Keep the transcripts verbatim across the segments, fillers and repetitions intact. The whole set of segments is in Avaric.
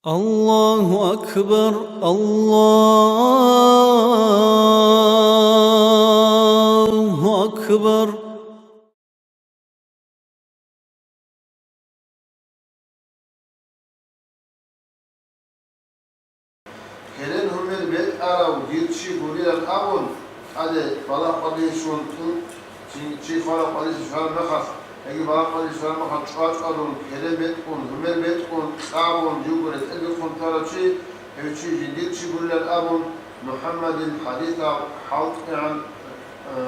الله أكبر، الله أكبر. Гьелен гьумер бетӀарав дир чи гурилан абун, тӀаде балагь къвализе щун, чи, чи хвараб къвализе щвараб мехалъ, яги балагь къвализе щвараб мехалъ чӀвачӀварун, гьелен бетӀун, гьумер бетӀун, кьабун, живго ретӀел бихъун тарав чи, гьев чи жиндир чи гурилан абун, МухӀаммадил хӀадисал хӀалтӀигӀан, э,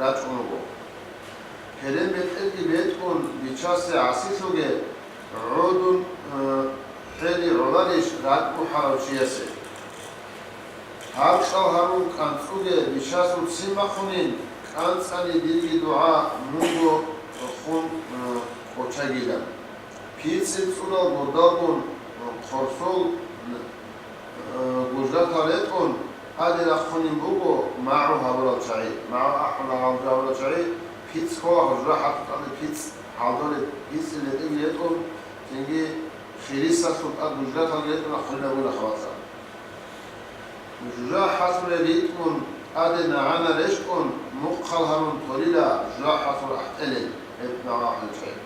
рачӀун руго. Гьелен бетӀерги бетӀун, бичасе гӀасилъуге, гӀодун, э, хӀели гӀоларищ ракӀ бухӀарав чиясе? Гьаб кьал гьабун кӀанцӀуге, бичасул ццин бахъунин, кӀанцӀани дирги дугӀа мунго хун, э, къочагилан. ПицӀил цӀурал гурдалгун, э, хъорсол, э, гужратал ретӀун, тӀаде рахъунин буго магӀу гьабурал чагӀи, магӀу ахӀуна гьабурал чагӀи, пицӀ ккола гьужра хӀатӀутӀалде пицӀ, гьалдолеб пицӀил ретӀел ретӀун, цинги хирисалъул тӀад гужраталги ретӀун рахъунин буго хабалъа. Жужа хӀалъулел ритӀун, тӀаде нагӀана рещтӀун, мухъал гьарун толила жужа хӀалъул ахӀтӀелел, гьеб магӀу ахӀулел чагӀи.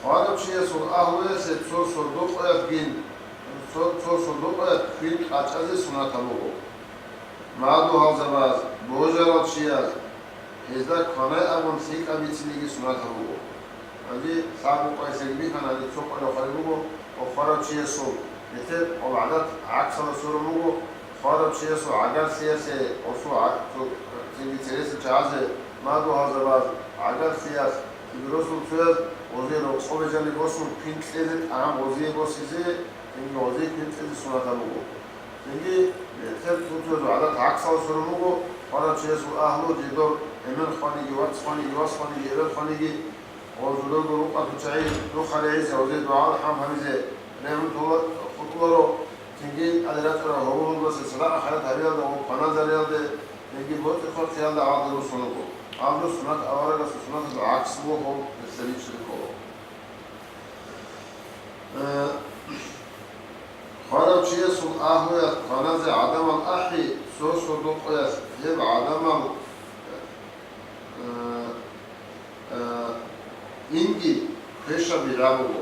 Хварав чиясул агьлуялъе цо сордокъоялъгин, цо, цо сордокъоялъ квин къачӀазе сунатаб буго. Мадугьалзабаз, божарал чияз, гьезда кванай абун лъикӀаб бицинеги сунатаб буго. Гьанже лъабго къоялъеги бихьана, гьанже цо къоялъ хвараб буго, ва хварав чиясул, нилъер гӀадат гӀаксалда сверун буго, хварав чиясул гӀагарлъиялъе, гъосул гӀа-, цо-, цинги цересел чагӀазе, мадугьалзабаз, гӀагарлъиялъ, цинги росул цояз, гъозие рокъобе жаниб босун, квин кьезе, тӀагӀам гъозие босизе, цинги гъозие квин кьезе сунатаб буго. Цинги нилъер цо-цояз гӀадат гӀаксалда сверун буго, хварав чиясул агьлу, жидер эмен хваниги, вац хваниги, вас хваниги, эбел хваниги, Гъозулего рукъа-, руччаги рухъа регӀизе, гъозие дугӀа-алхӀам гьабизе регӀун тола-, хутӀуларо, цинги тӀаде рачӀарал гьоболалдаса садакъа-хайрат гьабиялда ва кваназариялде, цинги боцӀи-хъвахъиялда гьалде руссун руго. Гьаб жо сунат аварагасул сунаталъул гӀакс буго, гьеб нилъеда риччазе ккола. Э, хварав чиясул агьлуялъ кваназе гӀадамал ахӀи, цо сордокъоялъ гьеб гӀадамал, э, Э, инги квешаб бигӀа буго.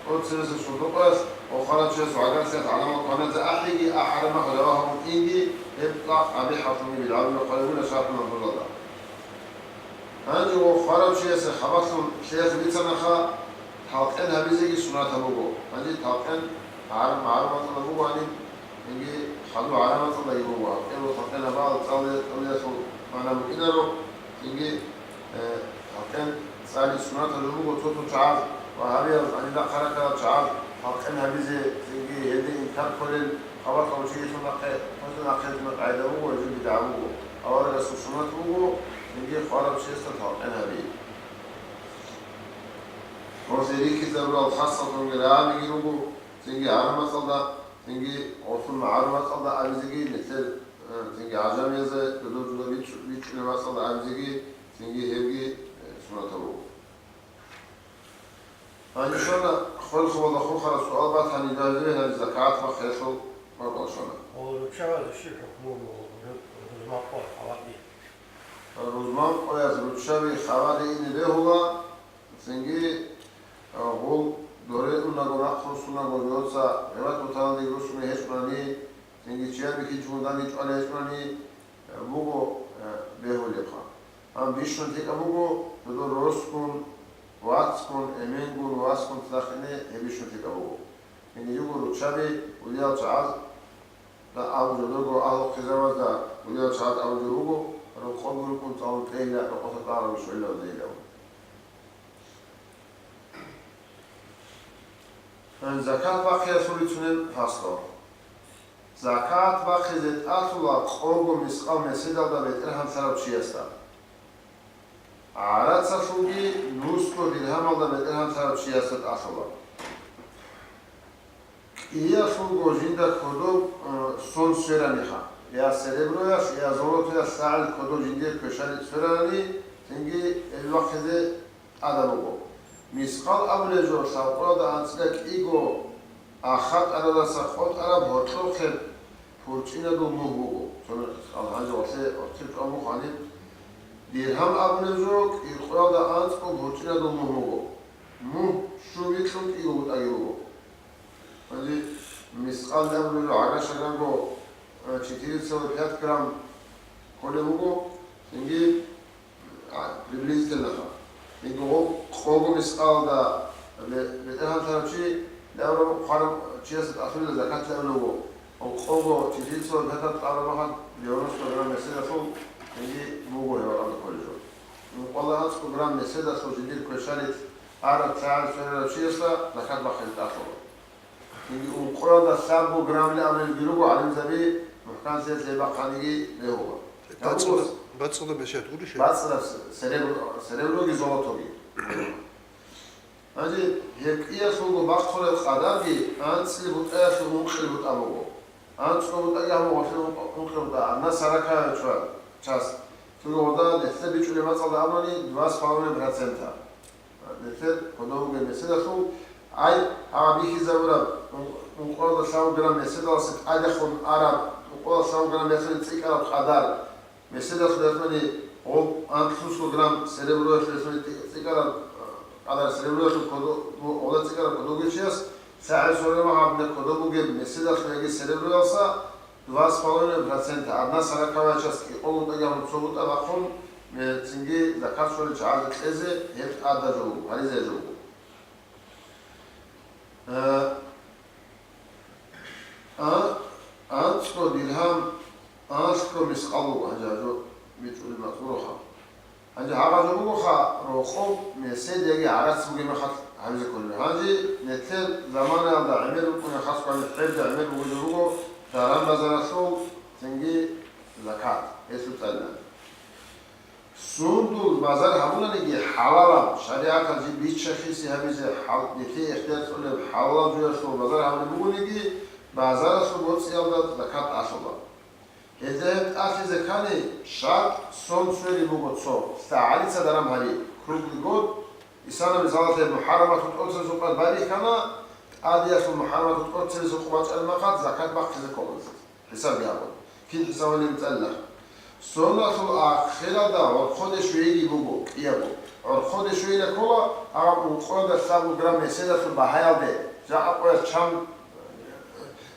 Цо цебесеб сордокъоялъ ва хварав чиясул гӀагарлъиялъ гӀадамал кваназе ахӀиги, ахӀараб мехалъ жаваб гьабун инги, гьеб тӀакъ къабихӀалъунги бигӀа буго, хъвалеб буго ШархӀул Манзуралда. Гьанже ва хварав чиясе хабалъун лъиялъ бицанаха, талкъен гьабизеги сунатаб буго. Гьанже талкъен гӀар-, гӀараб мацӀалда буго гьаниб, инги хадуб гӀараб мацӀалдаги буго. Гьаб кӀиябго талкъен гьабал цӀалия-, цӀалиялъул магӀна букӀинаро, инги Э, талкъен цӀали сунатаб жо буго цо-цо чагӀаз ва гьабиялъ гьаниб рахъарал чагӀаз талкъен гьабизе, цинги гьелде инкар кколел хабар кьурав чиясул нахъе, гьезул нахъе гьеб къагӀида буго, гьезул бидгӀа буго. Аварагасул сунат буго, цинги хварав чиясда талкъен гьаби. Гьелъие рихьизарурал хасалъунги рагӀабиги руго, цинги гӀараб мацӀалда, цинги гъосул магӀарул мацӀалда абизеги, нилъер, э, цинги гӀажамиязда жодор-жодор бичӀ-, бичӀчӀулеб мацӀалда абизеги, цинги гьебги, э, сунатаб буго. Гьанже щвана хвел-хабалда хурхараб суал батани, жагьилзабе гьаниб закат бахъиялъул бакӀалда щвана. Гьал руччабазе щиб хӀукму рузман къоялъ хабалъ? Рузман къояз руччаби хабалъ ине бегьула, цинги, а, гъол доре унаго, нахъ руссунаго, жодоца гъибат-бутаналдеги руссуней гьечӀони, цинги чияр бихьинчи мунагьги чӀвалей гьечӀони, э, буго, э, бегьулебха. Гьаниб бищун лъикӀаб буго, жодор росгун, вацгун, эменгун, васгун цадахъ ине, гьеб бищун лъикӀаб буго. Гьениб буго руччаби, улиял чагӀазда абу жодорго, агьлу-хъизамазда улиял чагӀаз абу жо буго, рокъобги рукӀун цӀалун кьейила, рокъоса тӀагӀараб щвелалдейилан. Гьанже закат бахъиялъул бицунеб фасл. Закат бахъизе тӀалъула къого мискъал меседалда бетӀергьанлъарав чиясда. ГӀарацалъулги нусго диргьамалда бетӀергьанлъарав чиясда тӀалъула. КӀиялъулго жинда кодоб, э, сон свераниха, я сереброялъ, я золотоялъ лъагӀел кодоб жиндир квешалъ сверани, цинги гьел бахъизе тӀадаб буго. Мискъал абулеб жо лъабкъоялда анцӀила кӀиго Ахатарадаса къотӀараб гьоркьохъеб пурчӀинадул мугь буго. Цо-, гьанже гъорлъе гьоркье чӀван буго гьаниб. Диргьам абулеб жо кӀикъоялда анцӀго пурчӀинадул мугь буго. Мугь щуби кьун кӀиго бутӀаги буго. Гьанже мискъал абулеб жо гӀага-шаганго, э, четыре целых пять грамм кколеб буго. Цинги А, приблизительно-ха. Диго гъо-, къого мискъалда бе-, бетӀергьан тарав чи, лавра хъварав чиясда тӀалъулел закат лавлуго. Гъо-, къого чилисо гьатаб тӀалабаха девяносто грамм меседалъул, цинги буго гьев гьаб кколеб жо. Ункъоялда анцӀго грамм меседалъул жиндир квешалил араб цагӀан сверарав чиясда закат бахъизе тӀалъула. Цинги ункъоялда лъабго граммли абулелги руго гӀалимзаби, мухӀканлъиялъе бахъаниги бегьула. БацӀцӀуда, бацӀцӀуда мешат гурищ? БацӀцӀуда с-, серебро-, сереброги золотоги. Гьанже гьеб кӀиялъулго бахъулеб къадарги анцӀил бутӀаялъул ункъил бутӀа буго. АнцӀго бутӀаги гьабун гъорлъе ункъ-, ункъил бутӀа, одна сороковая чва-, часть. Цуги гъода нилъеда бичӀчӀулеб мацӀалда абуни, два с половиной процента. Нилъер кодов бугеб меседалъул, ай, гьаб бихьизабураб ункъоялда лъабго грамм меседалъе тӀадехун араб, ункъоялда лъабго грамм ясуни цӀикӀкӀараб къадар, меседалъул ясуни гъоб анлъусго грамм сереброялъул ясуни цӀи-, цӀикӀкӀараб, а, къадар сереброялъул кодо-, гъода цӀикӀкӀараб кодовги чияс, лъагӀел сорема гьаб кодов бугеб меседалъул яги сереброялса, Два с половиной процента, одна сороковая часть кӀикъого бутӀа гьабун цо бутӀа бахъун, э, цинги закат щолел чагӀазе кьезе гьеб тӀадаб жо буго, гьаризе жо буго. Э, а, анцӀго диргьам, анлъго мискъал буго, гьанже гьаб жо бичӀчӀулеб мацӀ гуроха. Гьанже гьаб жо бугоха, рокъоб месед яги гӀарац бугеб мехалъ гьабизе кколеб. Гьанже нилъер заманаялда гӀемер букӀунеб, хасго гьаниб хӀелда гӀемер бугеб жо буго даран-базаралъул цинги закат, гьелъул цӀалилан. Сундул базар гьабунаниги хӀалалаб, шаригӀаталъ жиб бича-хиси гьабизе хӀал-, нилъее ихтияр кьолеб хӀалалаб жоялъул базар гьабулеб бугониги, базаралъул боцӀиялда закат тӀалъула. Гьезда гьеб тӀалъизе ккани, шартӀ сон сверизе буго цо, лъагӀалица даран гьари, круглый год, исана мисалалъе МухӀаррамалъул тӀоцебесеб къоялъ байбихьана, тӀадеялъул МухӀаррамалъул тӀоцебесеб къо бачӀараб мехалъ закат бахъизе ккола. ХӀисабги гьабун. Кин хӀисабалин цӀалила. Соналъул ахиралда гӀорхъоде щвейги буго, кӀиябго. ГӀорхъоде щвейила ккола, гьаб ункъоялда лъабго грамм меседалъул багьаялде, жакъа къоялъ чан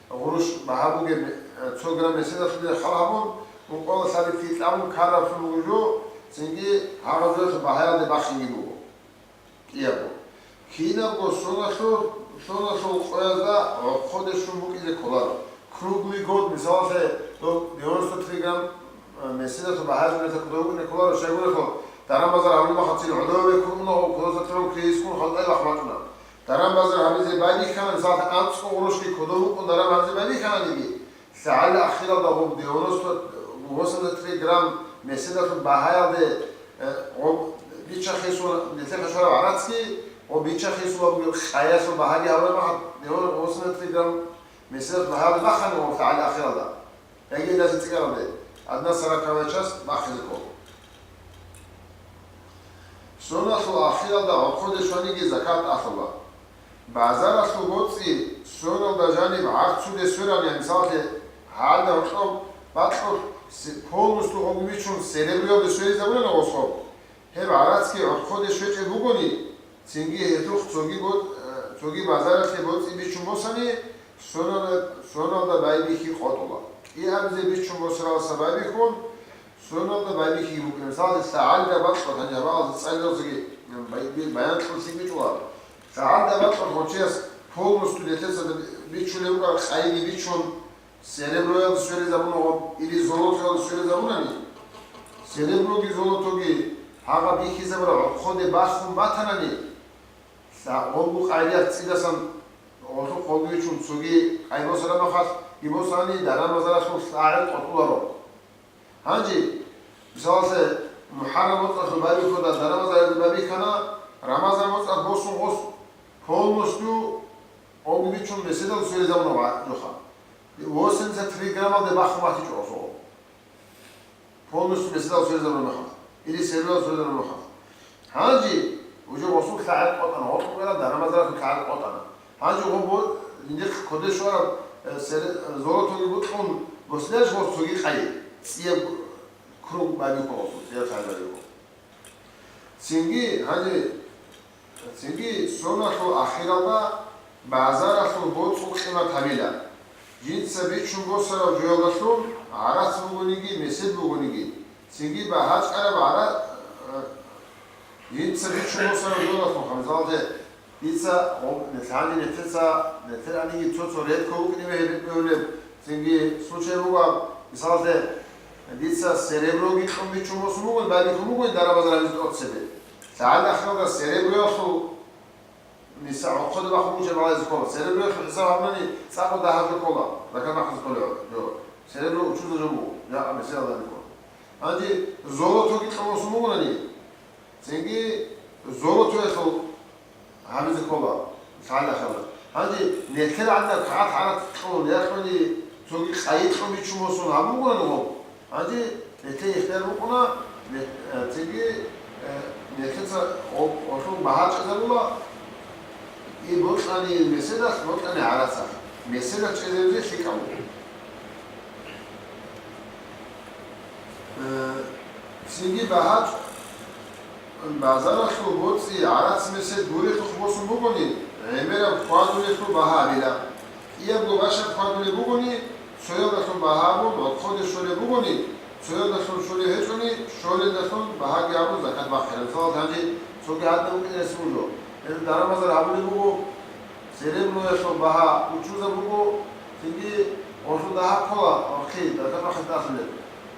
гъурущ багьа бугеб, э, цо грамм меседалъулде хал гьабун, ункъоялда лъабилъги кьабун ккараб буго жо, цинги гьагъаб жоялъул багьаялде бахинги буго. КӀиябго. Кинабго соналъул, соналъул къоязда гӀорхъоде щун букӀизе кколаро. Круглый год, мисалалъе, дов девяносто три грамм, э, меседалъул багьаялъул кодов букӀине кколаро, щайгурелъул, даран-базар гьабулеб мехалъ цин гӀодове ккун уна, гъов кодоса цӀурав кризискун халкъай бахъ бачӀуна. Даран-базар гьабизе байбихьана, мисалалъе, анцӀго гъурущги кодов букӀун даран гьабизе байбихьаниги, лъагӀалил ахиралда гъоб девяносто, восемьдесят три грамм меседалъул багьаялде, э, гъоб бича-хисун, нилъехъе щвараб гӀарацги, гъоб бича-хисун ва бугеб къаялъул багьаги гьабураб мехалъ, девяносто, восемьдесят три грамм меседалъул багьаялде бахани гъоб лъагӀалил ахиралда. Яги илазе цӀикӀкӀаралде, одна сороковая часть бахъизе ккола. Соналъул ахиралда гӀорхъоде щваниги закат тӀалъула. Базаралъул боцӀи соналда жаниб гӀарцуде сверани, мисалалъе, гьалда гьоркьоб бакьулъ се-, полностью гъоги бичун сереброялде сверизабулана гъосо. Гьеб гӀарацги гӀорхъоде щвечӀеб бугони, цинги гьелъухъ цоги бо-, э, цоги базаралъе боцӀи бичун босани, соналда, соналда байбихьи къотӀула. КӀиабизе бичун босаралдаса байбихьун, соналда байбихьиги букӀина. Мисалалъе, лъагӀалда бакьулъ, гьаниб гьабаалда цӀализаги бай-, би-, баян кьурси бичӀула. ЛъагӀалда бакьулъ гъочияс полностью нилъеца бичулеб букӀараб къайиги бичун, сереброялда сверизабуна гъоб или золотоялда сверизабунани, сереброги золотоги гьагъаб бихьизабураб гӀорхъоде бахун батанани, лъа-, гъобгу къайиялъ цӀидасан гъолъухъ гъобги бичун цоги къайи босараб мехалъ, и босани даран-базаралъул лъагӀел къотӀуларо. Гьанже, мисалалъе, МухӀаррам моцӀалъул байбихьуда даран-базаралда байбихьана, Рамазан моцӀалъ босун гъос полностью гъобгу бичун меседалде сверизабуна ва-, жоха. Восемьдесят три граммалде бахун батичӀо гъосо. Полностью меседалде сверизабуна мехалъ. Или сереброялде сверизабуна мехалъ. Гьанже, уже гъосул лъагӀел къотӀана, гъоркьоб даран-базаралъул лъагӀел къотӀана. Гьанже гъоб бо-, Жиндихъ кодеш щвараб, э, сере-, э, золотоги букьун, бослъеш гъос цоги къайи, цӀияб круг байбихьуласул, цӀияб шагьар байбихьуласул. Цинги, гьанже, цинги соналъул ахиралда базаралъул боцӀул къимат гьабила. Жинца бичун босараб жоялдалъун, гӀарац бугониги, месед бугониги, цинги багьа чӀараб гӀара-, э, Дица бичун босараб жоялдалъун, ханзалде, дица гъоб-, нилъ гьанже нилъеца, нилъер гьаниги цо-цо редко вукӀине бегьулеб, цинги случай бугеб, мисалде, дица сереброги кьун бичун босун бугони, байбихьун бугони дарабазар гьабизе тӀоцебе. ЛъагӀел ахиралда сереброялъул, мисал, гӀорхъоде бахун бучӀеб балагьизе ккола. Сереброялъул хӀисаб гьабунани цӀакъго дагьаб жо ккола, закат бахъизе кколеб жо. Серебро учузаб жо буго, я, месед гьабизе ккола. Гьанже золотоги кьун босун бугони, цинги золотоялъул гьабизе ккола, лъагӀел ахиралда. Гьанже нилъер гӀадинаб кагъат гӀарац кьун, яхъуни цоги къайи кьун бичун босун гьабун бугони гъоб. Гьанже нилъее ихтияр букӀуна, не-, э, цинги, э, нилъеца гъоб-, гъолъул багьа чӀезабула, и бокьани меседалъ, бокьани гӀарацалъ. Меседалъ чӀезабизе лъикӀаб буго. Э, цинги багьа-, базаралъул боцӀи гӀарац-месед гурелъухъ босун бугони, гӀемераб хьвадулелъул багьа абила. КӀиябго бащад хьвадулеб бугони, цоялдалъун багьа абун, гӀорхъоде щолеб бугони, цоялдалъун щолеб гьечӀони, щолелдалъун багьаги абун закат бахъила. Мисалалда, гьанже цоги гьадин букӀине рес буго. Гьел дарамазар гьабулеб буго, сереброялъул багьа учузаб буго, цинги гъолъул дагьа ккола, гъорхъи, закат бахъизе тӀасулеб.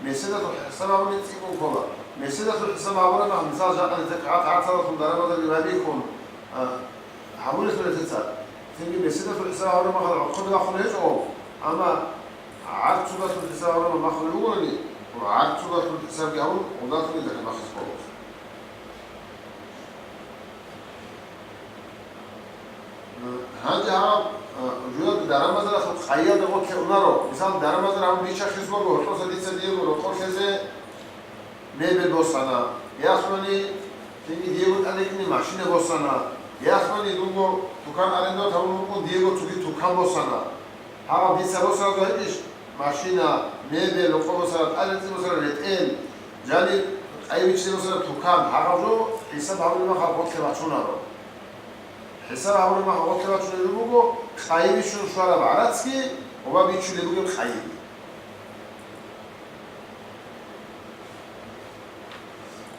Меседалъул хӀисаб гьабуни цӀикӀкӀун ккола. Меседалъул хӀисаб гьабураб мехалъ, мисал, жакъа нилъер кагъат гӀарцалдалъун дарамазарги байбихьун, а, гьабулелъул нилъеца. Цинги меседалъул хӀисаб гьабураб мехалъ гӀорхъоде бахъулеб гьечӀо, амма гӀарцудалъул хӀисаб гьабураб мехалъ бугони, гӀарцудалъул хӀисабги гьабун, гъудалъун закат бахъизе ккола. Гьанже гьаб, а, жуялда дарамазаралъул къайиялда гъорлъе унаро. Мисал, дарамазар гьабун биччахъе суго, гьоркьоса дица диего рокъор лъезе мебель босана. Яхъани, цинги диего тӀадегӀине машина босана. Яхъани, дунго тукан арендат гьабун вукӀун, диего цоги тукан босана. Гьаб дица босараб гьечӀищ машина, мебель, рокъор босараб, тӀадегӀине босараб ретӀел, жани къайи биччазе босараб тукан, гьаб жо хӀисаб гьабулеб мехалъ гъорлъе бачунаро. ХӀисаб гьабулеб мехалъ гъорлъе бачунеб жо буго, къайи бичун щвараб гӀарацги ва бичулеб бугеб къайиги.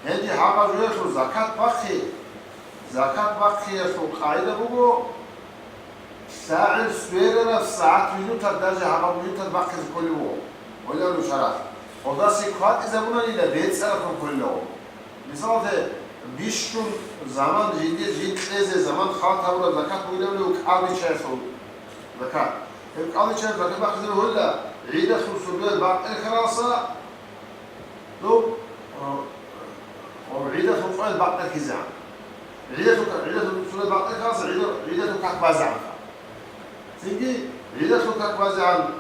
Гьедин гьаб жоялъул закат бахъи, закат бахъиялъул къагӀида буго, лъагӀел сверараб сагӀат-минуталда, даже гьаб минуталда бахъизе кколеб буго, гьолеб шаргӀалъ. Гъолдасе кватӀизабунанила бецӀараб кколеб буго. Мисалалде, бищун заман жиндир жин кьезе заман халат гьабураб закат бугилан буго кӀалбиччаялъул закат. Гьеб кӀалбиччаялъул закат бахъизе бегьула, гӀидалъул сордоялъ бакъи ккаралса, доб, о, о, гӀидалъул къоялъ бакъи ккизегӀан. ГӀидалъул ка-, гӀидалъул сордоялъ бакъи ккаралса, гӀида-, гӀидалъул как базегӀанха. Цинги гӀидалъул как базегӀан,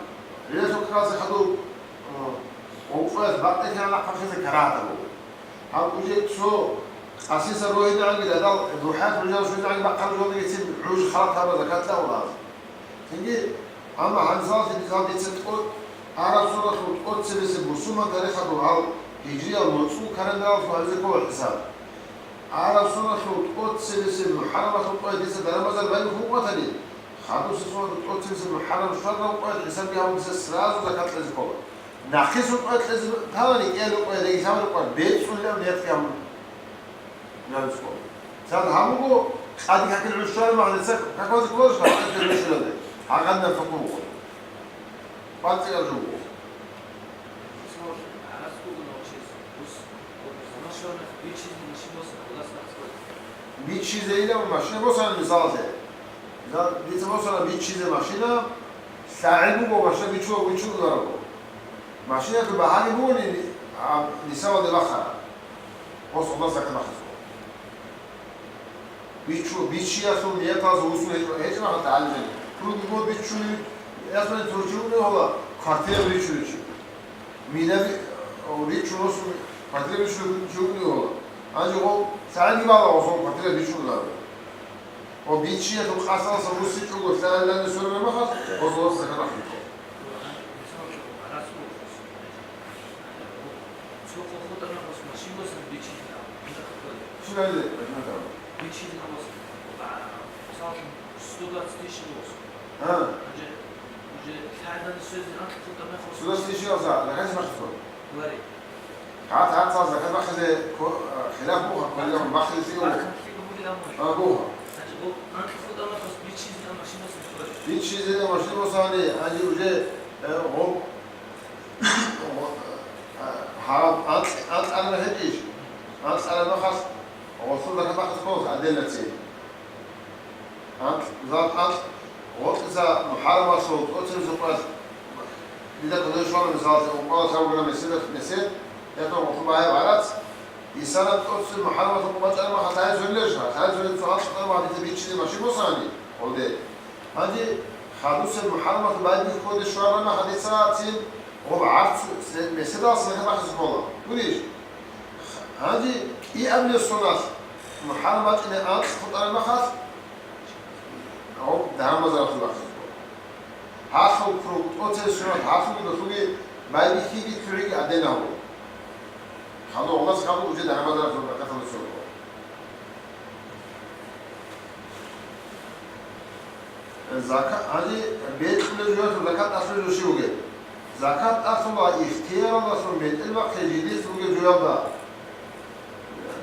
гӀидалъул какалъе хадуб, о, къоялъ бакъи ккараб нахъ бахъизе карагьатаб буго. Гьаб уже цо къасиса рогьинегӀанги, радал духӀаялъ гӀужал щвезегӀанги бахъараб жоялдагицин гӀуж халат гьабуна закат лъугьараб. Цинги, амма гьанисалъе мисал дица тӀо-, араб соналъул тӀоцебесеб бусурман тарихалъул гьал гьижриял моцӀул календаралъул гьабизе ккола хӀисаб. Араб соналъул тӀоцебесеб мухӀаррамалъул къоялъ дица дарамазар байбихьун вукӀана гьатани, хадусеб соналъул тӀоцебесеб мухӀаррам щвараб къоялъ хӀисабги гьабун дица сразу закат кьезе ккола. Нахъисеб къоялъ кьезе талани, кӀиябго къоялъ, яги лъабабилеб къоялъ, бецӀулеб ниятги гьабун гьабизе ккола. Мисал гьабуго, къади какил гӀуж щвараб мехалъ дица какалъе кколарищ, гьаб къади гӀуж щвараб? Гьагъадинаб хӀукму буго. КъварцӀияб жо буго. Биччизейилан машина босана, мисалалъе. Мисал, дица босана биччизе машина, лъагӀел буго машина бичула, бичуларо. Машиналъул багьаги бугони, а, нисабалде бахара. Гъос гъоба закат бахъизабула. Бичу-, бичиялъул нияталъ вуссун гьечӀо, гьечӀо махал тагӀалим. Круглый год бичули, ясмани турчи угни гьола, квартира бичуличи. Мина би-, о, бичун росу, квартира бичуличи угни гьола. Гьанже гъо, цаги бала гъосо квартира бичуларо. Ва биччиялъул къасалъа вуссичӀого лъалалъуни сверулеб мехалъ, гъозулас закат бахъизе ккола. Щибали? Гьа. Суда сищи алса, закат бахъизе ккола. Гьа, гьа, цал закат бахъизе ко-, а, хилаф буха, квалилан бахъизе сиго. А, буха. Биччизе машин босани, гьанже уже, э, гъо-, гъо-, а, гьаб анкь-, анкьараб гьечӀищ? Анкьараб мехалъ гъосул закат бахъизе ккола, отдельно цин. Анкь-, зал анкь-, гъоркьиса МухӀаррамалъул тӀоцебесеб къоялъ, дида кодобе щвана, мисалалъе, ункъоялда лъабго грамм месед, месед, ятӀун гъолъул багьаяб гӀарац, исана тӀоцебе МухӀаррамалъул къо бачӀараб мехалъ лъай сверилищ, лъай сверилъ цо анкь кьараб мехалъ дица биччизе машин босани, гъолде. Гьанже хадусеб МухӀаррамалъул байбихьулде щвараб мехалъ дица цин гъоб гӀарц, се-, меседалъ закат бахъизе ккола. Гурищ? Гьанже кӀиабилеб соналъ МухӀаррам бачӀине анкь хутӀараб мехалъ, гьав дагьаб мазаралъул бахъизе ккола. Гьалъул круг, тӀоцебесеб соналъ гьалъулги долъулги байбихьиги лъугӀиги гӀадин гьабула. Хадуб гъолас хадуб уже дагьаб мазаралъул баракаталда цо ккола. Зака-, гьанже бекьулеб жоялъул закат тӀалъулеб жо щиб бугеб? Закат тӀалъула ихтияралдалъун бетӀер бахъизе жидеца бугеб жоялда,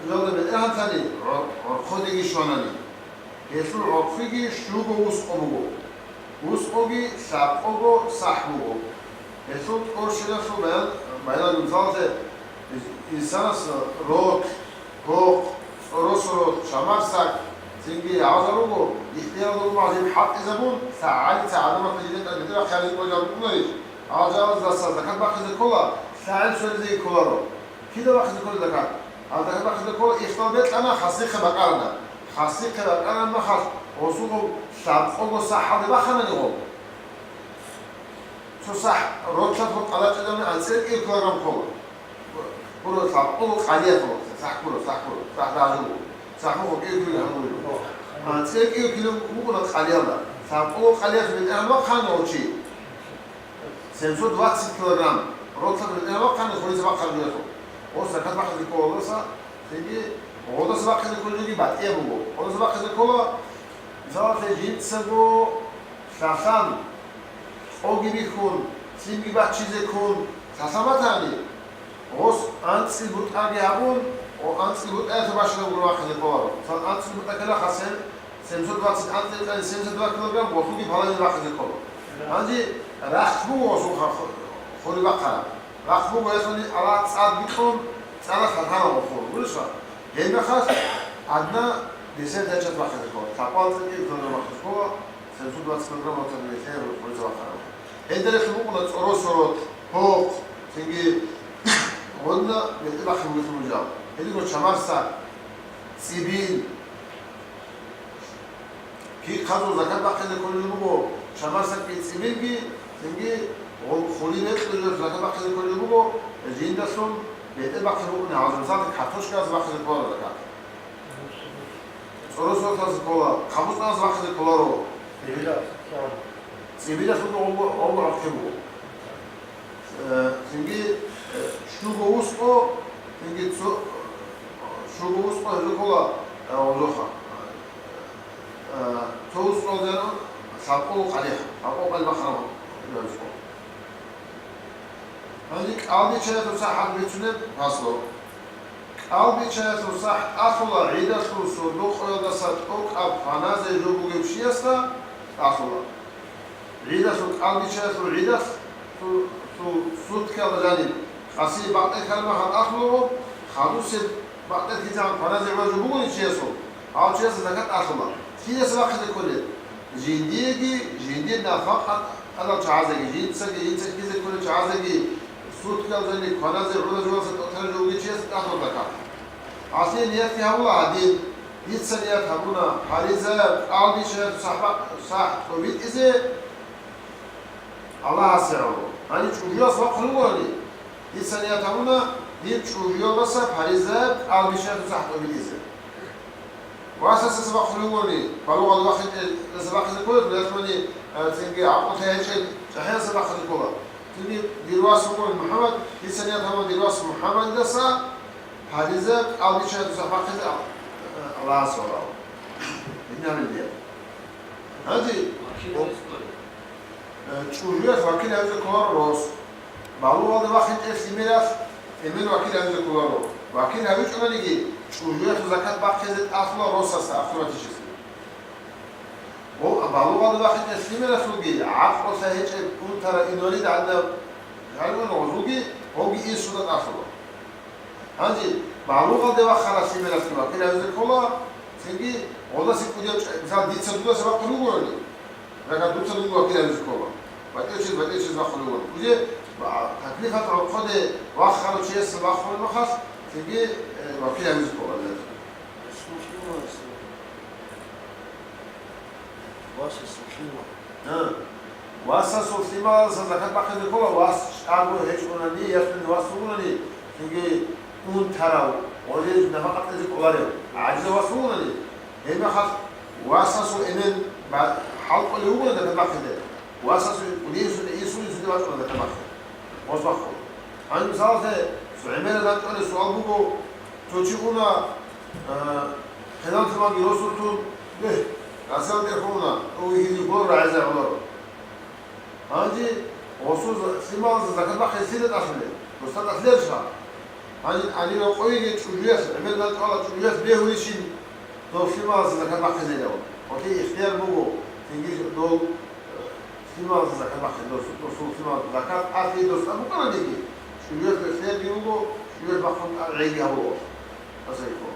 жоялда бетӀергьантани, гӀор-, гӀорхъодеги щванани. Гьелъул гӀорхъиги щуго вускъо буго. Вускъоги лъабкъого сахӀ буго. Гьелъул тӀорщиналъул баян, баянал мисалалъе, инсанас рокь, гьохъ, цӀоросо рокь, чамарсак, цинги гӀалжал руго, ихтияралда руго гьаниб хӀалтӀизабун, лъагӀалица гӀадамазда жидер тӀад бетӀер бахъизе кколел рукӀунарищ? ГӀалжалаздаса закат бахъизе ккола, лъагӀел сверизеги кколаро. Кида бахъизе ккола закат? Гьалда закат бахъизе ккола, ихтал бекьана, хасихъе бакӀарана. Хасихъе бакӀараб мехалъ, гъосул гъоб лъабкъого сахӀалде баханани гъоб. Цо сахӀ ротлъалъул къалачӀезабуни анцӀила кӀиго килограмм ккола. Гуро, лъабкъого къалиялъул, сахӀ гуро, сахӀ гуро, сахӀ дагьаб жо буго. СахӀ буго кӀиго килограмм гьабулеб. АнцӀила кӀиго кило букӀуна къалиялда. Лъабкъого къалиялъул бетӀергьан бахъана гъов чи. Семьсот двадцать килограмм. Ротлъа бетӀергьан бахъана хуридаса бахъараб жоялъул. Гъос закат бахъизе ккола гъодаса, цинги гъодаса бахъизе кколел жоги батӀияб буго. Гъодаса бахъизе ккола, мисалалъе, жинцаго лъалъан, къоги бихьун, цинги баччизе ккун, лъалъан батани, гъос анцӀил бутӀаги гьабун, о, анцӀил бутӀаялъул бащадаб гуро бахъизе кколаро. Мисал, анцӀил бутӀа ккела хасен, семьсот двадцать анцӀила кьани семьдесят два килограмм, гъолъулги паладин бахъизе ккола. Гьанже рахъ буго гъосул ха-, ху-, хури бахъараб. Рахъ буго гьелъул Аллагь цӀад бикьун, цӀадалъ лъалъана гъол хур. Гурищ ва? Гьебмехалъ гьадна десятая часть бахъизе ккола. Лъабкъоялда цӀикӀкӀиго килограмм бахъизе ккола, семьсот двадцать килограмм ватани гьелъие хурица бахъараб. Гьелда релълъун букӀуна цӀоросо рокь, гьохъ, цинги гъодна бетӀер бахъизе бугелъул нужал. Гьединго чамарсак, цӀибил. Кихъазул закат бахъизе кколел буго чамарсакги цӀибилги, цинги гъоб хури бекьулел жоялъул закат бахъизе кколел буго, жиндалъун бетӀер бахъизе букӀуни гьалжин, мисалда, картошкаялъе бахъизе кколаро закат. ЦӀоросо рокьалъе ккола, хъабуцӀаналъе бахъизе кколаро. ЦӀибилалъул гъоб, гъоб гӀорхъи буго. Э, цинги, э, щуго вускъо, цинги цо-, щуго вускъо гьезул ккола, э, гъозухъа. Э, цо вускъо гьезул лъабкъого къалихъ, лъабкъого къалихъ бахъараб гьезул вускъо. Гьанже кӀалбиччаялъул сахӀат бицунеб фаслу. КӀалбиччаялъул сахӀ тӀалъула гӀидалъул сордо-къоялдаса тӀокӀаб хваназе жо бугев чиясда тӀалъула. ГӀидалъул, кӀалбиччаялъул гӀидалъ су-, су-, суткиялда жаниб къаси бакъдер ккараб мехалъ тӀалъулаго, хадусеб бакъдер ккезегӀан хваназе гӀолеб жо бугони чиясул, гьав чиясда закат тӀалъула. Кидаса бахъизе кколеб? Жиндиеги, жиндир нафакъат гьабал чагӀазеги, жинцаги, жинца ккезе кколел чагӀазеги, суткиялда жаниб хваназе гӀолеб жоялдаса тӀокӀаб жо бугев чиясда тӀалъула закат. Гьалъие ниятги гьабула гьадин: дица ният гьабуна паризаяб кӀалбиччаялъул сахӀ-, сахӀ тӀобитӀизе Аллагьасе гӀоло. Гьаниб чӀужуялъ вахъун вугони, дица ният гьабуна дир чӀужуялдаса паризаяб кӀалбиччаялъул сахӀ тӀобитӀизе. Васасдаса бахъулев вугони, балугъалде вахъинчӀелдаса бахъизе кколев, ясмани, э, цинги гӀакълу лъай гьечӀел чӀахӀиясдаса бахъизе ккола. Цинги дир вас вугони МухӀаммад, дица ният гьабуна дир вас МухӀаммадидаса гьаризе кӀал биччазе дуца бахъизе, а, Аллагьас валагьу. Гьединаб ният. Гьанже, э, чӀужуялъ вакил гьавизе кколаро рос. Балугъалде вахъинчӀеб лъимералъ эмен вакил гьавизе кколаро. Вакил гьавичӀониги, чӀужуялъул закат бахъизе тӀалъула росасда, автоматически. Гъо-, балугъалде вахъинчӀеб лъимералъулги, гӀакълу лъай гьечӀеб унтараб инвалид гӀадинаб гьарун гъозулги, гъоги инсуда тӀалъула. Гьанже балугъалде вахъарав лъимералъги вакил гьавизе ккола, цинги гъолдасе кӀудияб чӀа-, мисал, дица дудаса бахъулев вугони, рагьа дуца дунги вакил гьавизе ккола. БатӀичӀез, батӀичӀез бахъулев вугони. Уже ба-, таклифалъ гӀорхъоде вахъарав чиясда бахъулеб мехалъ, цинги, э, вакил гьавизе ккола. Васасул лъимал. Гьа. Васасул лъималалдаса закат бахъизе ккола, вас чӀаго гьечӀунани, ясуни вас вугунани, цинги унтарав, гъозие нафакъа кьезе кӀоларев, гӀажизав вас вугунани, гьебмехалъ васасул эмен ба-, хӀалтӀулев вугони закат бахъизе, васасул кӀудиясул, инсул, инсуде вачӀуна закат бахъизе. Гъос бахъун. Гьаниб мисалалъе, гӀемерал рачӀунеб суал буго, цо чи уна, а, хъизан-лъималги росулъун, бегь, гӀасал дехуна, ов гьенив гуро рагӀизе гӀоларо. Гьанже гъосул за-, лъималазе закат бахъизе лъида тӀалъулеб? Досда тӀалъиларищха? Гьанже гьанив рокъовеги чӀужуялъ, гӀемер начӀ бала чӀужуялъ бегьулищин дов лъималазе закат бахъизейилан? Гъоте ихтияр буго, цинги дов, э, лъималазе закат бахъи, дос-, досул лъималазе закат ахӀи досда букӀананиги, чӀужуялъ ихтияр буго, чӀужуялъ бахъун гӀейги гьабула. Гьасайихъо.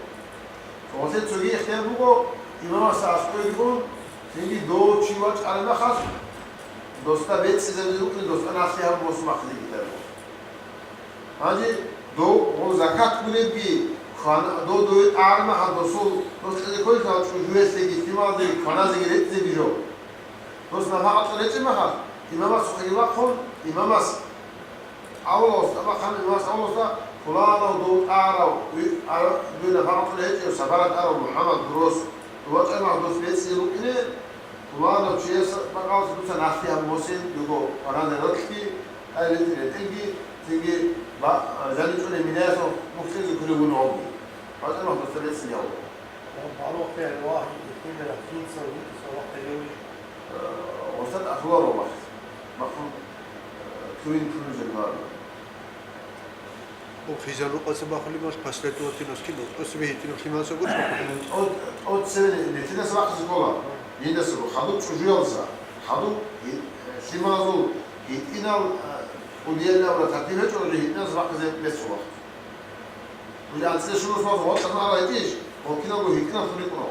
Гъосе цоги ихтияр буго, имамасда аскӀовеги ун, цинги дов чи вачӀараб мехалъ, досда бецӀизабизе рукӀине, досда налъи гьабун босун бахъизе кколаро. Гьанже дов гъов закат гуребги, квана-, дов дове тӀагӀараб мехалъ досул, дос кьезе кколелъул чӀужуялъеги, лъималазеги, кваназеги рецӀцӀиги жо. Дос нафакъа кьезе речӀеб мехалъ, имамасухъеги вахъун, имамас Авлас, абахъан имамас авласда, пуланав дов тӀагӀарав, ви-, ара-, дуе нафакъа кьолей гьечӀев, сапаралъ арав МухӀаммад гурос, дов вачӀараб мехалъ дос бецӀизе рукӀине, пуланав чияс бакӀалъ дуца налъи гьабун босин, дуго кваназе рокьги, тӀаде ретӀел-, ретӀелги, цинги ба-, жаниб цӀуне минаялъул мухь кьезе кколев вугони. ВачӀараб мехалъ досда бецӀизе гьавула. Гъосда тӀахуларо махъ-, махъун, э, куин ккунеб жо гьабуна. О, хъизан рукъаса бахулеб мехалъ последовательность кинал, тӀоцебе гьитӀинаб лъималаца гурищ бахулеб? ТӀо-, тӀоцебе нилъеца бахъизе ккола. Гьединго хадуб чӀужуялдаса, хадуб гьи-, э, лъималазул гьитӀинал, э, кӀудияб абураб тартиб гьечӀо, гьитӀиназ бахъизе беццула. Нуж анцӀила щуго сунат гъоркьа магӀарай гьечӀищ, гъоркьиналго гьитӀинаб сунат гьечӀо.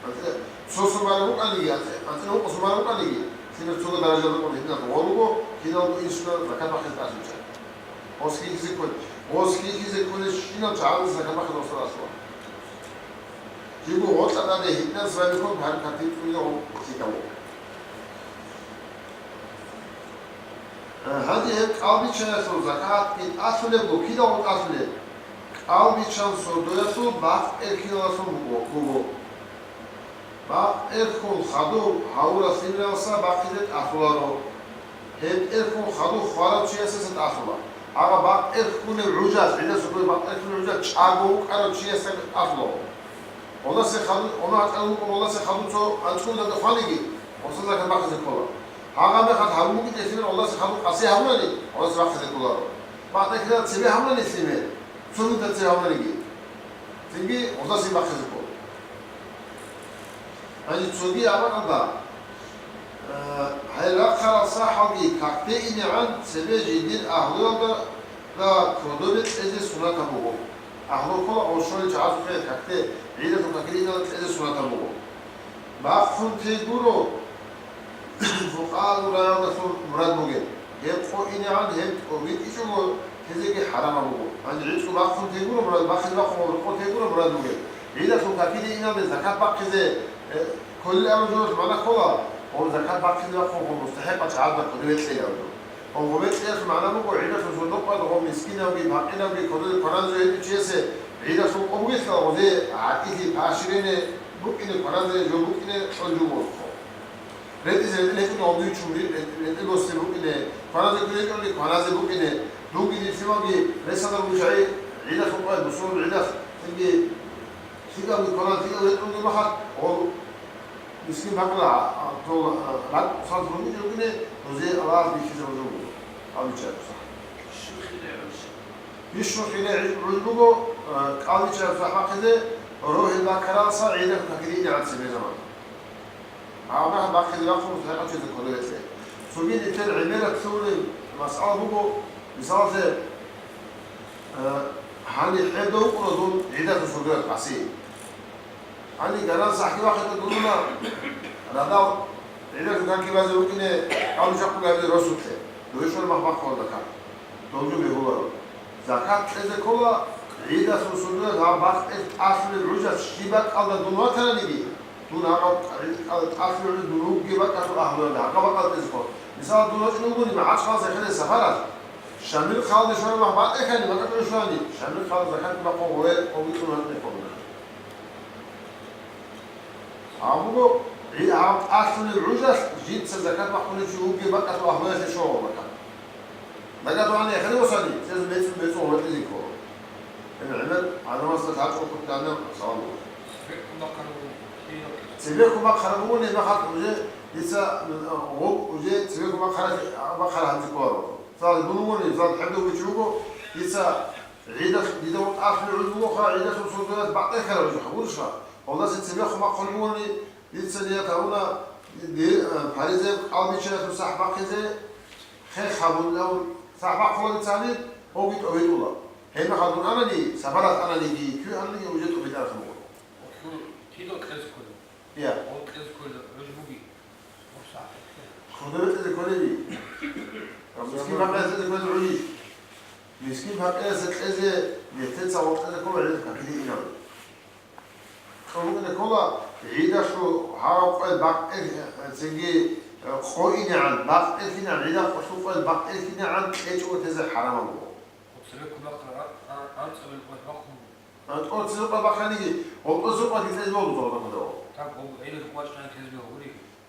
АнцӀила цо сумара букӀаниги, анцӀи-, анцӀила гьукъу сумара букӀаниги, лъимер цого даражалда къун гьитӀинаб гъоруго, киналго инсуда закат бахъизе тӀасичӀа. Гъос хьихьизе кколел, гъос хьихьизе кколел щинал чагӀазе закат бахъизе гъосда тӀасула. Жибго гъоркьа тӀаде гьитӀиназ байбихьун гьариб картин цӀунида гъо лъикӀав. Гьанже гьеб кӀалбиччаналъул закатги тӀалъулебго, кидаго тӀалъулеб? КӀалбиччан сордоялъул бакъ эрхьиналъун буго, буго. Бакъ эрхьун хадур гьавураб лъимералдаса бахъизе тӀалъуларо. Гьеб эрхьун хадур хварав чиясдаса тӀалъула. Гьагъа бакъ эрхьунеб гӀужалъ, гӀидасул бакъ эрхьунеб гӀужалъ чӀаго вукӀарав чиясда тӀалъула. Гъолдаса хадур, гъолда гьачӀарав вукӀун, гъолдаса хадур цо анцӀила тӀаде хваниги, гъосда закат бахъизе ккола. Гьагъа мехалъ гьабун бугеб лъимер гъолдаса хадур къаси гьабунани, гъолдаса бахъизе кколаро. Бакъ эрхьиналъ цебе гьабунани лъимер, цо минуталъ цебе гьабунаниги, цинги гъолдасаги бахъизе ккола. Гьанже цоги абакъалда, э, гьай рахъарал сахӀалги какде инегӀан цебе жиндир агьлуялда кодобе кьезе сунатаб буго. Агьлу ккола гъов щолел чагӀазухъе какде, гӀидалъул какде инегӀан кьезе сунатаб буго. Бахъун тей гуро, фукъагӀал раялдалъун мурад бугеб. Гьеб къо инегӀан гьеб тӀобитӀичӀого тезеги хӀарамаб буго. Гьанже гӀицӀго бахъун тей гуро мурад, бахъизе бахъун гъоб къо тей гуро мурад бугеб. ГӀидалъул какиде иналде закат бахъизе, э, кколел абураб жоялъ магӀна ккола, гъоб закат бахъизе бахъун гъоб мустахӀикъал чагӀазда кодобе кьейилан. Гъоб гъобе кьеялъул магӀна буго, гӀидалъул сундукъалда гъоб мискинавги, пакъиравги, кодобе кваранзе гьечӀев чиясе ГӀидалъул къо бугелъул гъозе гӀатӀилъи паширене букӀине кваназе жо букӀине чӀолжуго. РетӀизе ретӀел гьечӀони гьобги чумри ретӀел босизе букӀине, кваназе кӀудечӀони кваназе букӀине, дунги дицинаги ресалда ручагӀи гӀидалъул къоялъ, бусурбабазул гӀидалъ, цинги лъикӀабги кванан, лъикӀаб ретӀунги махат, гъол мискин бакӀла, а, а, дол, а, ракӀ цалъ ругичӀо рукӀине, гъозе Аллагьас бихьизе гьужур буго. Гьабича. Бищун хире гӀуж буго, а, кӀалбичараб сахӀ бахъизе, рогьел бакаралса гӀидалъул какиде ине гӀад цебе заман. Гьаб бахъизе бахъун сахӀ бахъизе ккола гьелъе. Цоги нилъер гӀемераб лъугьунеб масъала буго, мисалалъе, а, гьаниб хӀеда вукӀуна дун гӀидалъул сордоялъ къаси. Гьаниб гаран сахӀги бахъида дуна, радал гӀидалъул каки базе вукӀине, гьалу чахъуги гьабизе росулъе, дойшвар мах бахъун закат. Дов жо бегьуларо. Закат кьезе ккола, гӀидалъул сордоялъ гьаб бакъ тӀалъулеб гӀужалъ щиб бакӀалда дун ватаниги, дун гьаб тӀалъулеб гӀужалъ дун вугеб бакӀалъул агьлуялда гьаб бакӀал кьезе ккола. Мисал, дун вачӀун вугони, МагӀачхъаласе хиле сапаралъ, Шамил хъалде щвараб мах батӀехъани, бакӀа чӀун щвани, Шамил хъалда закат бахъун гъоле къовлъун ватӀехъуна. Гьаб буго, гьи-, гьаб тӀалъулеб гӀужалъ жинца закат бахъулев чи вугеб бакӀалъул агьлуялъе щола закат. Закат вани эхире восани, цезе мецӀ-, мецӀ-, гъветӀизе ккола. Гьеб гӀемер гӀадамазда лъачӀого кутӀана салам буго. Цебехун бахъараб бугони, махалъ уже дица, м, гъоб-, уже цебехун бахъараб-, бахъараб гьанже кколаро. Мисал, дун вугони, мисал, хӀеб вугев чи вуго, дица гӀидалъ-, дида тӀалъулеб гӀуж бугоха, гӀидалъул сордоялъ бакъ тӀехъараб гьабурищха? Гъолдаса цебехун бахъун бугони, дица ният гьабуна, ди-, э, паризаяб кӀалбиччаялъул сахӀ бахъизе, хех гьабун, сахӀ бахъула дица гьаниб, гьоги тӀовитӀула. Гьебмехалъ дун анани, сапаралъ ананиги, кив ананиги, уже тӀовитӀараб буго. Кидал кьез кколеб? Я. Гъол кьез кколеб гӀуж буги? Кодобе кьезе кколеби? Мискин-пакъирасда кьезе кколеб гӀужищ? Мискин-пакъирасда кьезе, нилъеца гъол кьезе ккола гӀидалъул какиде инаб. Кьун букӀине ккола, гӀидалъул гьав къоялъ бакъ тӀехь-, цинги, э, къо инегӀан, бакъ тӀерхьинегӀан, гӀидалъул къоялъ бакъ тӀерхьинегӀан кьечӀого тезе хӀарамаб буго. Цебе кумахъ ра-, ра-, анцӀабил къоялъ бахъун буго. ТӀоцебе къо бахъаниги, гъо тӀоцебе къо дица гьезбе гьудуза гьудахъудав. Так, гъо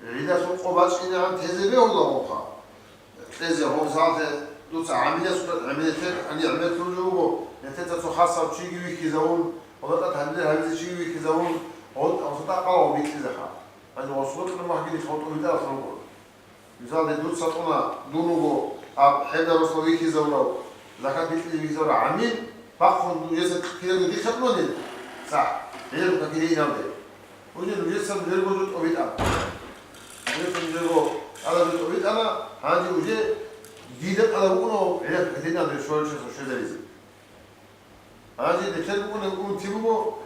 гӀидалъул къо бачӀинегӀан тезе бегьула гъо. Кьезе гъо, мисалалъе, дуца гӀамилиясукьа, гӀамилиятер, гӀани гӀамилият лъугьун жо буго, нилъеца цо хасав чиги вихьизавун, гъо тӀад гьабилер гьабизе чиги вихьизавун, гъо, гъо тӀад къала гъо бикьизаха. Гьанже гъо сукъа кьураб махгини гъо тӀубитӀаралъ руго. Мисалалъе, дуца тӀуна, дун вуго гьаб хӀеда росла вихьизавурав, закат бикьизе вихьизавурав гӀамил, бахъун дун гьесда кидаго дихъе кьуни, сахӀ, гӀелаб какиде иналде. Уже нужеца нужерго жо тӀобитӀана. Нужеца нужерго тӀалаб жо тӀобитӀана, гьанже уже дида тӀалаб букӀуна гӀелаб какиде иналде щвалчиясул щвезаризе. Гьанже нилъер букӀунеб унти буго,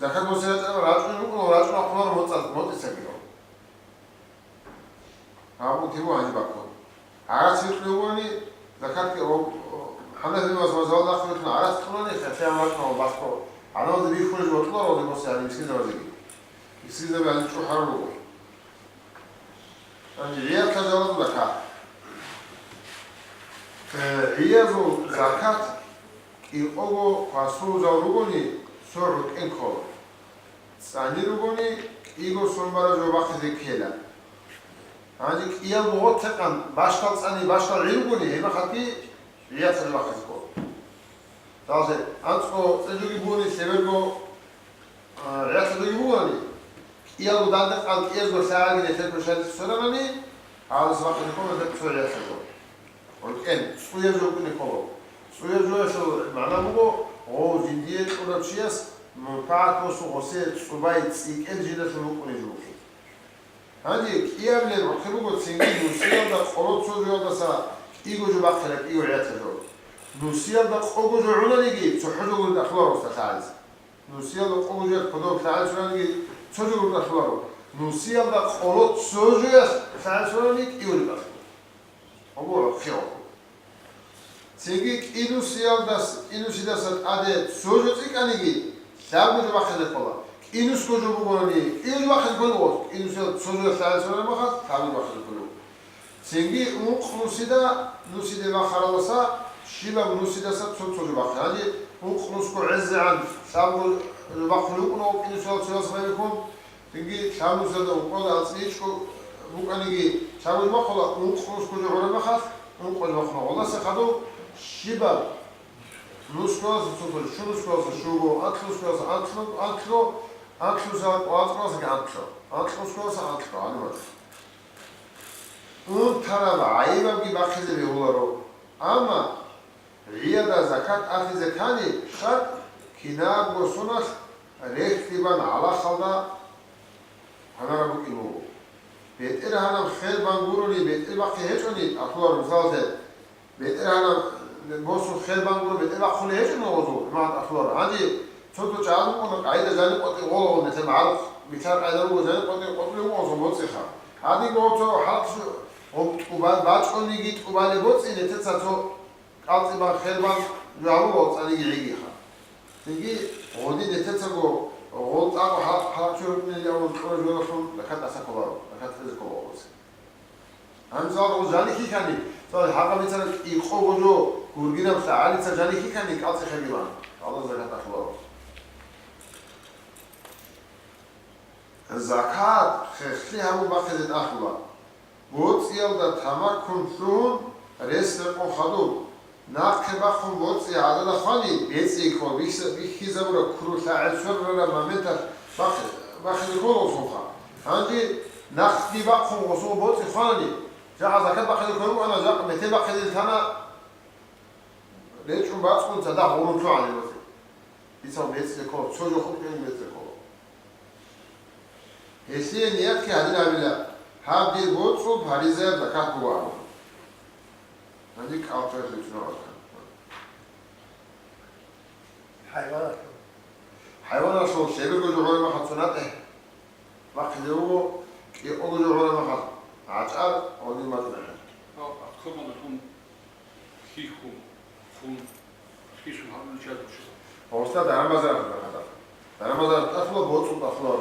закат босизе рачӀарал рачӀунел рукӀуна, рачӀун ахъуларо моцӀа-, моцӀицаги. Гьаб унти буго гьанже баккун. ГӀарац бикьулев вугони, закатги, о, о, хӀанафи мазгьабалда ахъулев вугони, гӀарац кьуни, хӀалхӀи гьаб рачӀунел басго, гьанже бихьулеб жо батуларо, гьанже босизе гьаниб мискинзабазеги. Мискинзаби гьаниб чӀухӀараб буго. Гьанже гӀиялъа жалазул закат. Э, гӀиязул закат кӀикъого квасул жал ругони, цо гӀуркӀен ккола. ЦӀани ругони, кӀиго сон бараб жо бахъизе ккела. Гьанже кӀиялго гъотӀ-гъотӀ бащдал цӀани бащдал гӀи ругони, гьебмехалъги гӀиялъа жо бахъизе ккола. Далде анцӀго цӀе жоги бугони, лъеберго, а, гӀиялъа жоги бугони, кӀиялго данде къан кӀиязго лъагӀалги нилъер квешалъе цоранани, гьалас бахъизе ккола нилъер цо гӀиялъа жо. ГӀуркӀен, цӀуяб жо букӀине ккола. ЦӀуяб жоялъул магӀна буго, гъов жиндие кьурав чияс манпагӀат босун гъосе цӀубай цӀикӀкӀел жидалъун букӀунеб жо буго. Гьанже кӀиабилеб гӀурхъи буго цинги нусиялда къоло цо жоялдаса кӀиго жо бахъила, кӀиго гӀиялъа жо. Нусиялда къого жо гӀунаниги, цохӀо жо гурин ахлула гъосда лъагӀализе. Нусиялда къого жоялъ кодоб лъагӀализе гурониги, цо жо гурин ахлуларо. Нусиялда къоло цо жоялъ лъагӀализе гурони кӀиго жо ахлула. Гьобо гӀурхъи гьоб. Цинги кӀинусиялдас-, кӀинусидаса тӀаде цо жо цӀикӀкӀаниги, лъабго жо бахъизе ккола. КӀинусго жо бугони, кӀиго жо бахъизе кколеб гъос, кӀинусиялда цо жо лъагӀализе гурони махалъ, лъабго жо бахъизе кколеб. Цинги ункънусида, нусиде бахаралдаса, щибаб нусидаса цо-цо жо бахъи. Гьанже ункънусго гӀезегӀан Лъабго бахъулев вукӀуна вукӀине цоял цояс байбихьун, цинги лъабнусалда ункъоялда анцӀила гьечӀо букӀаниги, лъабго бахъула ункънусго жо гӀураб мехалъ, ункъо жо бахъуна. Гъолдаса хадуб щибаб нусгоялъа цо-цо, щунусгоялъа щуго, анлънусгоялъа анлъну-, анлъго, анлънусгоялъа анцӀгоялъаги анлъго, анлънусгоялъа анлъго гьаниб. Унтараб гӀайибабги бахъизе бегьуларо. Амма гӀияда закат ахизе ккани, шартӀ кинабго соналъ рехьлъи бан гӀалахалда гьанараб букӀин буго. БетӀергьанаб хел бан гурони, бетӀер бахъи гьечӀони, ахуларо мисалалъе, БетӀергьанаб босун хел бан гуро, бетӀер бахъулеб гьечӀо нугъузул, имагьат ахлуар. Гьанже цо-цо чагӀаз букӀуна, къайда жани къотӀи гъолагъун, нилъер магӀарухъ бицар къайда буго, жани къотӀи къотӀулев вуго гъосул боцӀиха. Гьадинго цо хӀалхьу гъоб тӀуба-, бачӀониги тӀубалеб боцӀи нилъеца цо кӀалцӀи бан, хел бан жугьа буго цӀаниги гӀигиха. Цинги гъодин нилъецаго гъол цӀакъго хӀалхьу, хӀалхьу рукӀунел явун кьураб журалъун закат тӀаса кколаро, закат кьезе ккола гъоз. Гьанже гъо жани хихьани, цо гьагъа бицараб кӀикъого жо гургинаб лъагӀалица жани хихьани кӀалцӀи хабилан, Аллагь закат ахлуарухъ. Закат хехлъи гьабун бахъизе тӀахьула. БоцӀиялда тамаккун лъугьун, рес рекъон хадуб. Нахъе бахъун боцӀи гӀадада хвани, бецӀи ккола, бихьса-, бихьизабураб ккуру лъагӀел сверрараб моменталъ бахъи-, бахъизе ккола гъосулха. Гьанже нахъги бахъун гъосул боцӀи хванани, жакъа закат бахъизе кколеб букӀана, жакъа метер бахъизе тана, речӀун бацӀцӀун цадахъ гъурун лъугӀана боцӀи. Дица бецӀизе ккола, цо жо хутӀулеб бецӀизе ккола. Гьелъие ниятги гьадин гьабила, гьаб дир боцӀул паризаяб закат буго абун. Гьанже кӀал чӀвазе бицунеб бакӀ. ХӀайваналъул. ХӀайваналъул лъеберго жо гӀураб мехалъ цо натӀи бахъизе буго, кӀикъого жо гӀураб мехалъ гӀачӀар, гьадин батӀи бахъизе. Гьав, ахъ, кумалдалъун хьихьун, хун, хисун гьабулел чагӀи щиб? Гьоркьоб даран-базаралда хадуб. Даран-базаралда тӀахьула, боцӀул тӀахьула.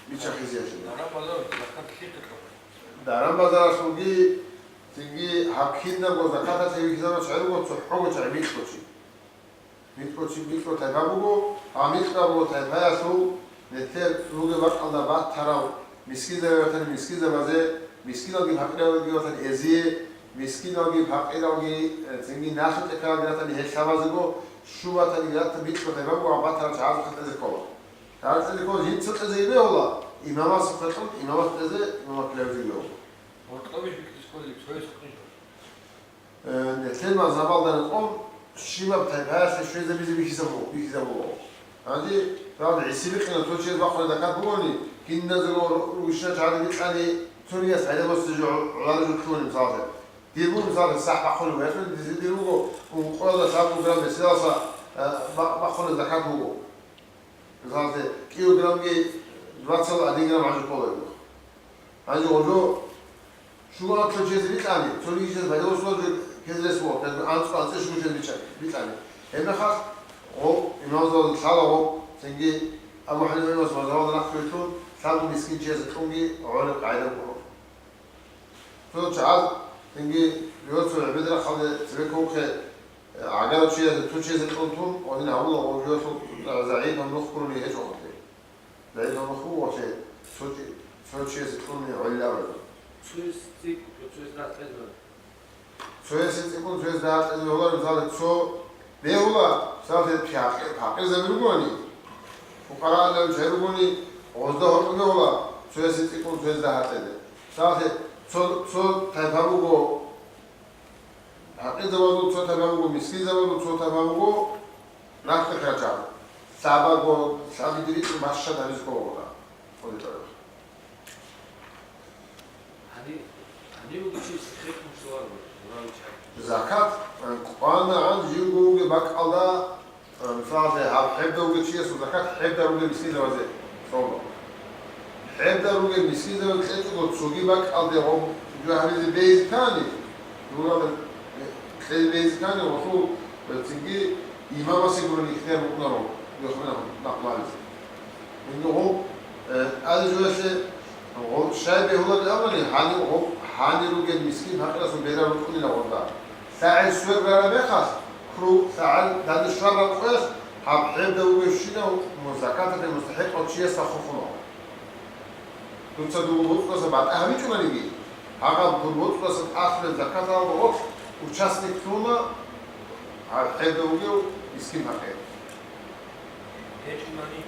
Мичахъизеялъе. Даран-базаралда закат лъихъе кьабулеб? Даран-базаралъулги, цинги гьаб кинабго закаталъе вихьизабурал чагӀи руго, цохӀого чагӀи микьго чи. Микьго чи, микьго тайпа буго, гьаб микьго буго тайпаялъул нилъер ругеб бакӀалда батарав мискинзаби ватани мискинзабазе, мискиналги пакъиралги ватани эзие, мискиналги пакъиралги, э, цинги налъи-тӀехьалги ратани гьел лъабазего, щуб ватани ратани микьго тайпа буго, гьаб батарал чагӀазухъе кьезе ккола. Гьаракь кьезе ккола, жинца кьезе бегьула, имамасухъе кьун, имамас кьезе, имамас кьезе бегьула. Гьоркьоб бихьизе кколеб цояс хъижо. Э, нилъер мазгьабалда рекъон щибаб тайпаялъе щвезабизе бихьизабу-, бихьизабула. Гьанже, правда, гӀиси бикъина цо чияс бахъулеб закат бугони, киназего ру-, рушна чагӀи бикьани, цониялъ гӀадамасе жо гӀолареб жо лъугьуна, мисалалъе. Дир буго, мисалалъе, сахӀ бахъулеб, гьелъул дизе дир буго, ункъоялда лъабго грамм бесилалса, э, ба-, бахъулеб закат буго. Мисалалъе, килограммги двадцать один грамм гьанже ккола гьеб. Гьанже гъо жо щуго анлъго чиясе бикьани, цониги чияс пайда босулеб жо ккезе рес буго, ккезе анцӀго, анцӀила щуго чиясе бича-, бикьани. Гьебмехалъ гъо имамзабазда лъала гъо, цинги Абу ХӀанифа имамас мазгьабалда нахъвилълъун, лъабго мискин чиясе кьунги гӀолеб къагӀида букӀуна. Цо чагӀаз цинги гьев цо гӀебедил рахъалде цебе ккунухъе, э, гӀагарав чиясе, цо чиясе кьун тун, гьадин гьабула, гъо жо загӀипаб нух гурони гьечӀо гъорлъе. ЗагӀипаб нух буго гъорлъе, цо чи-, цо чиясе кьуни гӀолилаб. Цояс цӀикӀкӀун, цояс дагь кьезе бегьула. Цоясе цӀикӀкӀун, цояс дагь кьезе бегьуларо, мисалалъе, цо бегьула, мисалалъе, пакъи-, пакъирзаби ругони, фукъараалда чагӀи ругони, гъозда гьоркьоб бегьула, цоясе цӀикӀкӀун, цояс дагь кьезе. Мисалалъе, цо, цо тайпа буго, пакъирзабазул цо тайпа буго, мискинзабазул цо тайпа буго, нахъе хъачагъ. Лъабаго, лъабиги рикӀкӀун бащад гьабизе ккола гъода. Гьанив, гьанив вугев чиясе хехун щоларо, гъурав чагӀи. Закат, э, къванагӀан живго вугеб бакӀалда, э, мисалалъе, гьаб хӀебда вугев чиясул закат хӀебда ругел мискинзабазе кьола. ХӀебда ругел мискинзабазе кьечӀого цоги бакӀалде гъоб жо гьабизе бегьизе ккани, жураб, э, кьезе бегьизе ккани, гъосул, э, цинги имамасе гурони ихтияр букӀунаро, гьеб хӀинаб нахъ бализе. Гьанже гъоб, э, аде жоялъе гъоб щай бегьуларин абуни, гьанив гъоб, гьанир ругел мискин-пакъирасул берал рукӀунила гъорда. ЛъагӀел сверрараб мехалъ, ккуру лъагӀел данде щвараб къоялъ, Гьаб хӀелда вугевщинав закаталъе мустахӀикъав чиясда хохун вуго. Дуца дур боцӀудаса батӀа гьабичӀунаниги, гьагъаб дур боцӀудаса тӀасулеб закаталда гъорлъ участник лъуна гьаб хӀелда вугев мискин-пакъир. ГьечӀунани?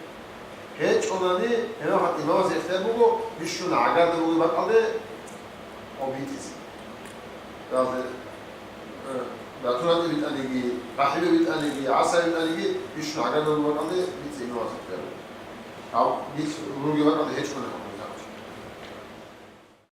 ГьечӀунани, гьеб имамасе ихтияр буго, бищун гӀагарда бугеб бакӀалде гъоб битӀизе. Далде, э, батуратӀи битӀаниги, къахӀибе битӀаниги, гӀасаби битӀаниги, бищун гӀагарда бугеб бакӀалде битӀизе имамасе ихтияр буго. Гьав битӀ ругеб бакӀалде гьечӀунани.